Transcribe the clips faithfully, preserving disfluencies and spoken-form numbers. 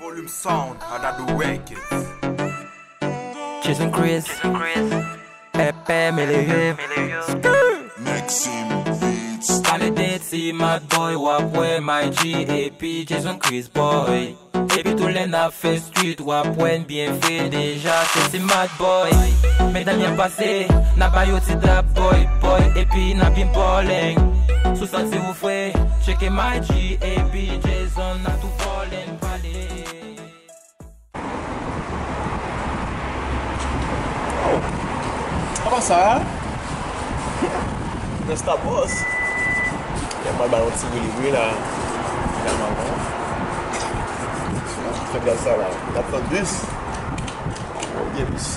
Volume Sound, Another Records. Jason Chris, Pepe Melevie. Maxim Beats. Pale de ti Mad Boy, w ap wè My G epi Jason Chris Boy. Epi tou lè n ap fè street, w ap wè n byen fre deja, se ti Mad Boy. Medam y ap pase, n ap ba yo ti dap boy, boy, epi n ap byen ballin'. Si w santi w fre, tcheke My G epi Jason, n ap tou ballin', pale. Oh, apa sa? Gangsta Boss. Yè m al ba yon ti vre li vre la. Finalman, bon. Fè gad sa la. N ap tann bis. Oh, gen bis.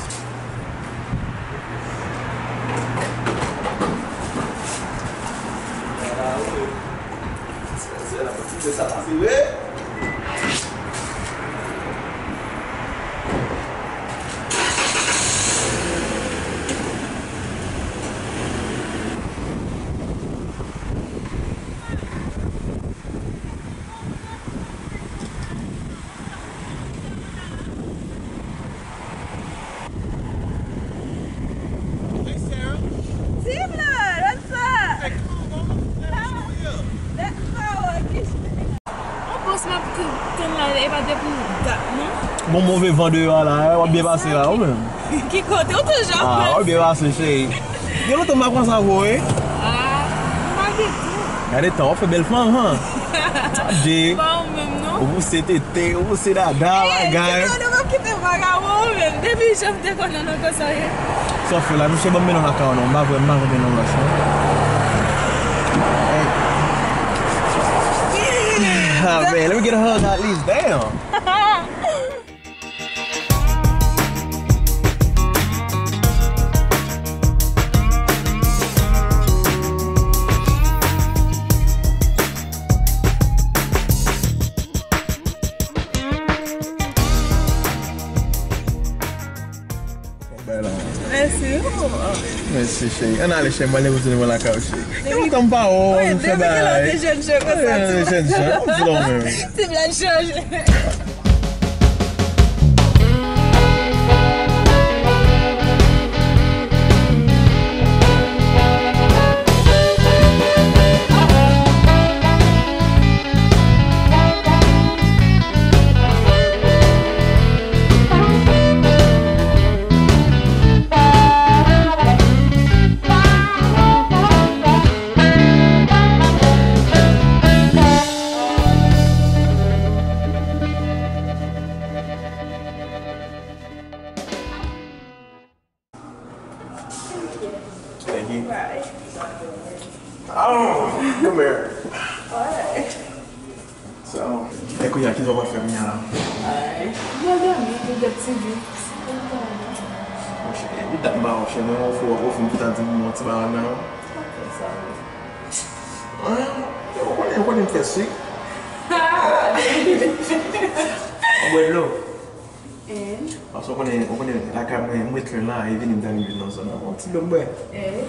Se la, se sa pase vre. Hey, Sarah. Hey, come on, come on. Let's go here. Let's go. Mwen panse m ap tann la, e pa depi dat, non? Bon, move van deyò a la, w ap byen pase la, ou menm. Ki kote? Ou toujou ap pase. Ah, w ap byen pase, cheri. Gen lontan m pa pran sa vre, wi. Ah, m pa gen tan. Gade tan, w ap fè bèl fanm, han. Gade. Pa ou menm, non? Ou pouse tete, ou pouse dada, bagay. Hey, ou p ap kite vagabon, ou menm. Depi jan m te konnen w nan konsa, wi. Sa w fè la, misye ban m mennen w lakay ou non, m pa vle, m pa vle mennen w lòch non. Hey. Ah, man, let me get a hug at least, damn. Bay la. Mèsi. Mèsi, cheri. Ann ale, cheri, m ale pou nou lakay ou, cheri. Gen lontan m pa wè w, nou fè bagay. Depi kilè w te jèn jan konsa? Jèn jan, m di w menm. Ti blan chanje. Thank you. Bye. Oh, come here. Alright. So, e kounye a, kisa w ap fè kounye a la? Ay, m pral dòmi, m ap gad T V. Monchè, epi dat m pa wè w, monchè, mwen wè w fè w fè m tout a di m yon ti bagay nan. Ok, sorry. An, ou konnen, ou konnen m fè sik. Ou bwè dlo? Eh? Paske w konnen, w konnen lakay mwen, m ret lwen la, e vini m ta rive nan zòn nan, yon ti dlo m bwè. Eh?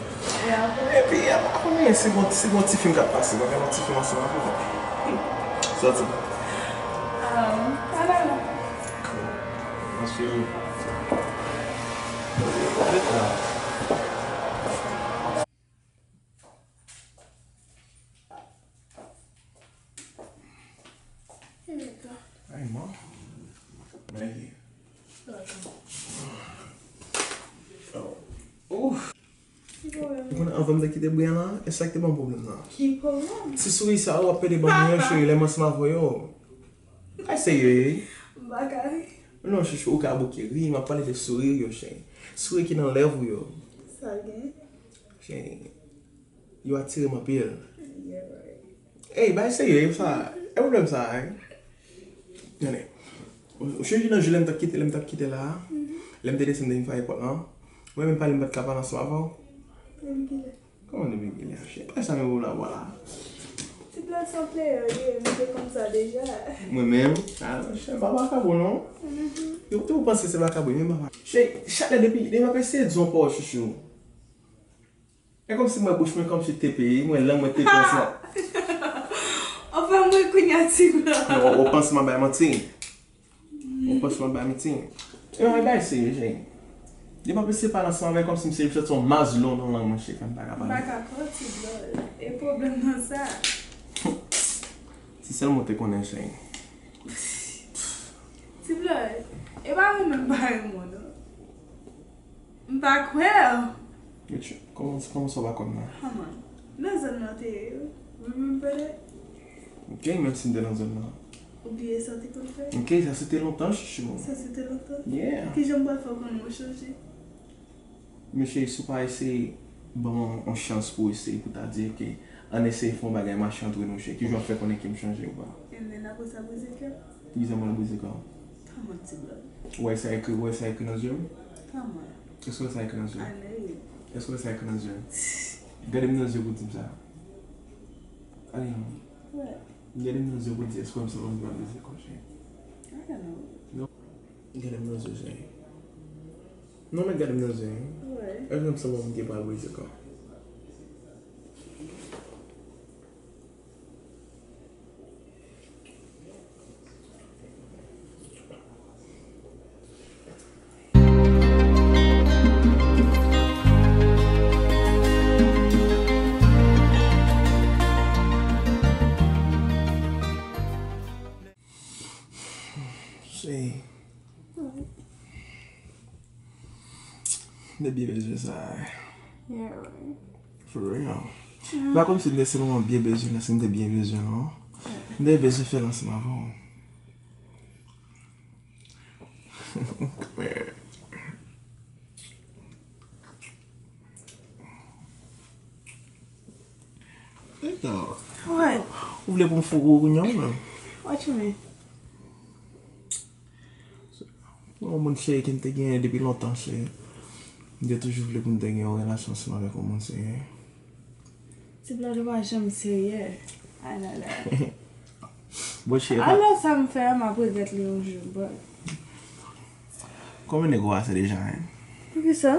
E apre? Epi, apa, konnen, si gon, si gon ti fim k ap pase, pa gen yon ti fim ansanm avè w. Sòti. Ah, ala la. Cool. Mwen swiv ou. Ret la. Ay, man. Mwen ye. Ouf. Ou konnen anvan m te kite bri an lan, e sa k te ban m pwoblèm nan. Ki pwoblèm? Ti souri sa yo w ap pede ban mwen yo, cheri, lè m ansanm avè w yo. Ay, serye. M pa ka ri. Non, chouchou, ou ka bouke ri, m ap pale de souri yo, cheri. Souri ki nan lèv ou yo. Sa gen? Cheri. Yo atire m anpil. Yeah, right. Ey, bay serye, sa, e pwoblèm sa, hein? Tande. Ou, ou chonje nan jou lè m t ap kite, lè m t ap kite la a? Lè m te desann, te vin frape pòt lan. Mwen menm pale m pa t ka pale ansanm avè w. Depi kilè? Kòman depi kilè, cheri? Pa sa menm ou la, vwala. Ti blan se yon player li ye, li te konn sa deja. Mwen menm? Ah, cheri, m pa vakabon, non. Yo, te ou panse se vakabon, men m pa va-, cheri, chak lè depi, depi m ap eseye di yon pawòl, chouchou. E kòmsi mwen bouch mwen kòmsi tepe, mwen lang mwen tepe ansanm. Anfen, mwen kounye a ti blan. Non, ou panse m ap bay manti? Ou panse m ap bay menti? E yon bagay serye, cheri. Depi w ap eseye pale ansanm avè m kòmsi m se, m santi yon mazlon nan lang mwen, cheri, fè m pa ka pale. M pa ka pran ti blòl. E pwoblèm nan sa. Si sèlman w te konnen, cheri. Ti blòl, e pa ou menm parèy mwen, non. M pa kwè w. Kòman, kòman sa w pa kwè m nan? Kòman? Nan zòn nan w te ye, wi. Remember that? Ok, menm si m te nan zòn nan. Ou bliye sa w te konn fè? Ok, sa se te lontan, chouchou. Sa se te lontan? Yeah. Kijan m pral fè w konnen mwen chanje? Men cheri, si w pa eseye ban m yon, yon chans pou w eseye, pou ta di, ok, ann eseye fè yon bagay mache antre nou, cheri, kijan w ap fè konnen ke m chanje ou pa? And then apre sa brize kè w? Kijan mwen brize kè w? Kòman ti blòl? Ou wè sa ekri, ou wè sa ekri nan zye m? Kòman? Èske w wè sa ekri nan zye m? Ann ri. Èske w wè sa ekri nan zye m? Gade m nan zye pou w di m sa. Ale non. Wè. Gade m nan zye pou w di, èske w wè m se yon moun ki pa brize kè w, cheri? I don't know. Non. Gade m nan zye, cheri. Non, men gade m nan zye, wi. Wè. Èske m se yon moun ki pa brize kè w? Cheri. M te byen bezwen sa. Yeah, right. For real. M pa konn si m te se moman byen bezwen nan, si m te byen bezwen, non. M te bezwen fè l ansanm avè w. Epa. What? Ou vle pou m fou ou kounye a ou menm? What you mean? Yon moun cheri ke m te genyen depi lontan, cheri. M te toujou vle pou m te gen yon relasyon ansanm avèk yon moun, cheri. Ti blòl ou pa janm serye. Ay, la, la. Bon, cheri, pa... Alò, sa m fè a, m ap regrèt li yon jou, but... Konbyen nèg ou pase deja, hein? Poukisa?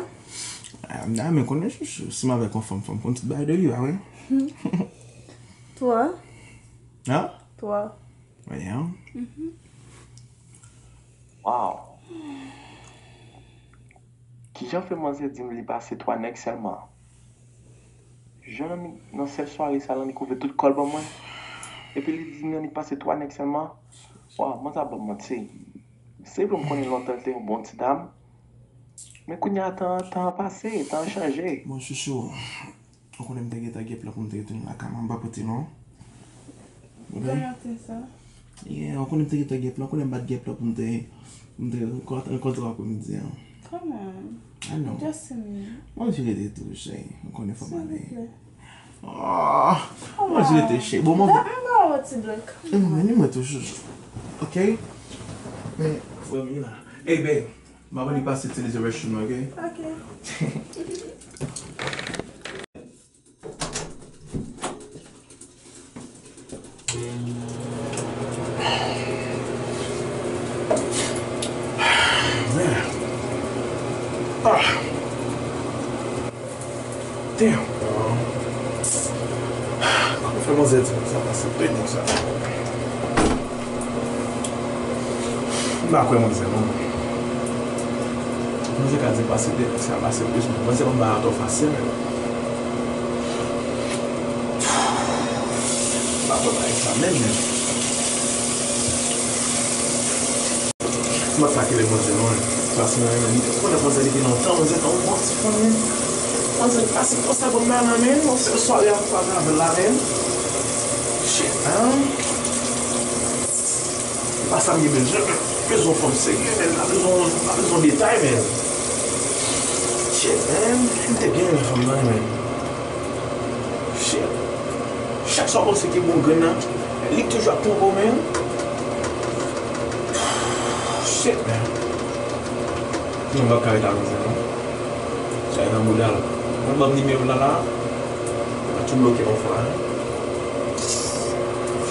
Ah, m ta renmen konnen, chouchou. Si m avèk yon fanm, fò m konn tout bagay de li, pa vre? Twa. Hein? Twa. Voyons. Mhm. Wow. Kijan fè manzè di m li pase twa nèg sèlman? Jan nan sèl sware sa, l annik ouvè tout kò l ban mwen. Epi li di m li annik pase twa nèg sèlman. Wow, mwen sa ban m manti. Se vre m konnen lontan l te yon bon ti dam. Men kounye a tan, tan an pase, tan an chanje. Bon, chouchou. Ou konnen m te gentan gen plan pou m te retounen lakay mwen, m pa pote non. Ou konnen? Kòman te sa? Yeah, ou konnen m te gentan gen plan, ou konnen m pa t gen plan pou m te, pou m te rankontre w apremidi an. Kòman? I know. Just a minute. Mwen jere de tou, cheri. Ou konnen fò m ale. Silvouplè. Ah, mwen jere de, cheri. Bon, mwen... M ba w ti blòl, come on. Mwen ni mwen tou, chouchou. Ok? Men, fò m la. Hey, babe. M ap annik pase itilize restroom nan, ok? Ok. Man. Ah. Damn, bro. Kòman fè manzè di m sa pase de nèg sa? M pa kwè manzè non. Manzè ka di pase de nèg sa, pase plis moun. Manzè konn bagay twò fasil menm. M pa kwè bagay sa menm, menm. M ap pa kite manzè non. Pase nan men li. Ou konnen manzè depi lontan, manzè ta yon bon ti fanm, men. Manzè pase konsa pou m nan men, yon sèl sware ap fè avè l la, men. Shit, man. E pa sa m gen bezwen. Bezwen fanm serye, men. M pa bezwen, m pa bezwen detay, men. Shit, man. M te byen renmen fanm nan, men. Shit. Chak sa w panse ki bon grenn nan, li toujou ap twonpe w, men. Shit, man. Non, m p ap ka ret avèk sa, non. Sa e nan bouda l. Mwen ban m nimewo l la, la. Mwen tou bloke yon fwa, hein.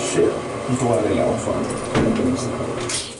Shit. M tou ale la yon fwa, men.